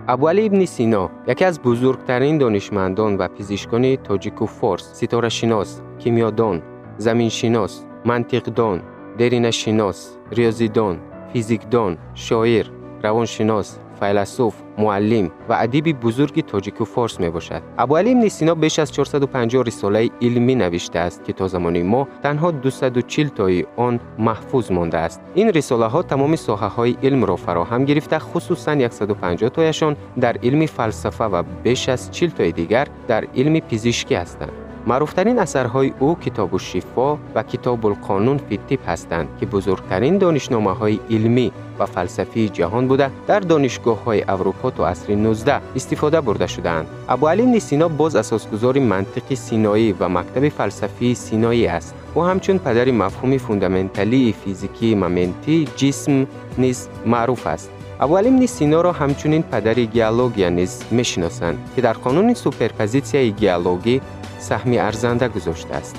Абуалӣ ибни Сино яке аз бузургтарин донишмандон ва пизишкони тоҷику форс, ситорашинос, кимиёдон, заминшинос, мантиқдон, деринашинос, риёзидон, физикдон, шоир, равоншинос, файласуф, муаллим ва адиби бузурги тоҷику форс мебошад. Абуалӣ ибни Сино беш аз 450 рисолаи илмӣ навиштааст, ки то замони мо танҳо 240 тои он маҳфуз мондааст. Ин рисолаҳо тамоми соҳаҳои илмро фароҳам гирифта, хусусан 150 тояшон дар илми фалсафа ва беш аз 40 тои дигар дар илми пизишкӣ ҳастанд. Маъруфтарин асарҳои ӯ Китобу шифо ва Китобулқонун фи тиб ҳастанд, ки бузургтарин донишномаҳои илмӣ ва фалсафии ҷаҳон буда, дар донишгоҳҳои Аврупо то асри 19 истифода бурда шудаанд. Абуалӣ ибни Сино боз асосгузори мантиқи синоӣ ва мактаби фалсафии синоӣ аст. Ӯ ҳамчун падари мафҳуми фундаменталии физикии моментии ҷисм низ маъруф аст. Абуалӣ ибни Синоро ҳамчунин падари геология низ мешиносанд, ки дар қонуни суперпозитсияи геологӣ саҳми арзанда гузоштааст.